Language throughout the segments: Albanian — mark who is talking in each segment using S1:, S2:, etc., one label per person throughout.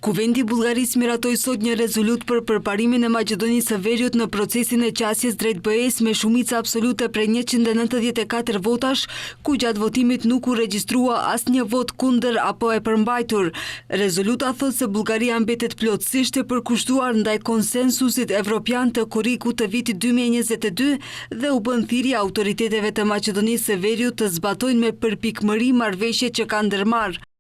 S1: Kuvendi i Bullgarisë miratoi sot një rezolutë për përparimin e Maqedonisë së Veriut në procesin e qasjes drejt BE-së me shumicë absolute prej 194 votash, ku gjatë votimit nuk u regjistrua asnjë votë kundër apo e përmbajtur. Rezoluta thotë se Bullgaria mbetet plotësisht e përkushtuar ndaj konsensusit evropian të korrikut të vitit 2022 dhe u bën thirrje autoriteteve të Maqedonisë së Veriut të zbatojnë me përpikmëri marrëveshjet që kanë ndërmarrë.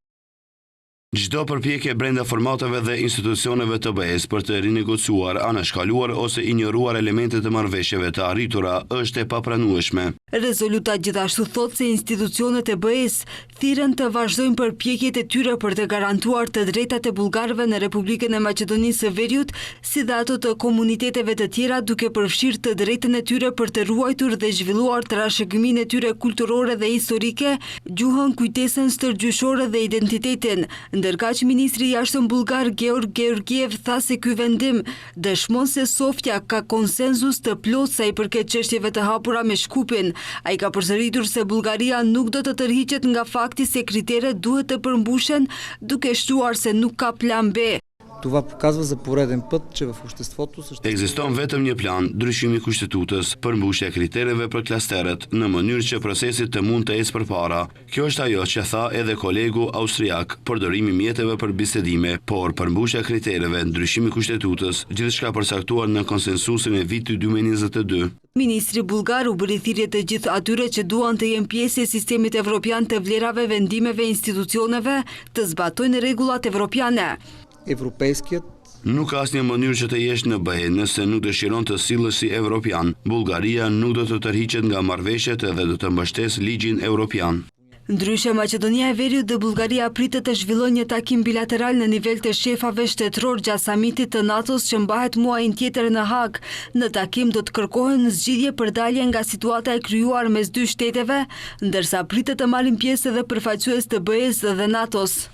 S2: Çdo përpjekje brenda formateve dhe institucioneve të BE-së për të rinegociuar, anashkaluar ose injoruar elemente të marrëveshjeve të arritura është e papranueshme.
S1: Rezoluta gjithashtu thotë se institucionet e BE-së thirren të vazhdojnë përpjekjet e tyre për të garantuar të drejtat e bullgarëve në Republikën e Maqedonisë së Veriut si dhe ato të komuniteteve të tjera duke përfshirë të drejtën e tyre për të ruajtur dhe zhvilluar trashëgiminë e tyre kulturore dhe historike, gjuhën, kujtesën stërgjyshore dhe identitetin. Ndërkaq, ministri i Jashtëm bullgar Georg Georgiev tha se ky vendim dëshmon se Sofja ka konsensus të plotë sa i përket çështjeve të hapura me Shkupin. Ai ka përsëritur se Bullgaria nuk do të tërhiqet nga fakti se kriteret duhet të përmbushen, duke shtuar se nuk ka plan B.
S3: Това показва за пореден път, че в обществото съществува...
S2: Ekziston vetëm një plan, ndryshimi i Kushtetutës, përmbushja e kritereve për klasterët, në mënyrë që procesi të mund të ecë përpara. Kjo është ajo që tha edhe kolegu austriak, përdorimi i mjeteve për bisedime, por përmbushja e kritereve, ndryshimi i Kushtetutës, gjithçka përcaktuar në konsensusin e vitit 2022.
S1: Ministri bullgar u bëri thirrje të gjithë atyre që duan të jenë pjesë e sistemit evropian të vlerave, vendimeve, institucioneve, të zbatojnë rregullat evropiane.
S3: Европейският
S2: Nuk ka asnjë mënyrë që të jesh në BE nëse nuk dëshiron të sillesh si evropian. Bullgaria nuk do të tërhiqet nga marrëveshjet dhe do të mbështesë ligjin evropian.
S1: Ndryshe, Maqedonia e Veriut dhe Bullgaria pritet të zhvillojnë një takim bilateral në nivel të shefave shtetëror gjatë samitit të NATO-s që mbahet muajin tjetër në Hagë. Në takim do të kërkohen zgjidhje për dalje nga situata e krijuar mes dy shteteve, ndërsa pritet të marrin pjesë edhe përfaqësues të BE-së dhe NATO-s.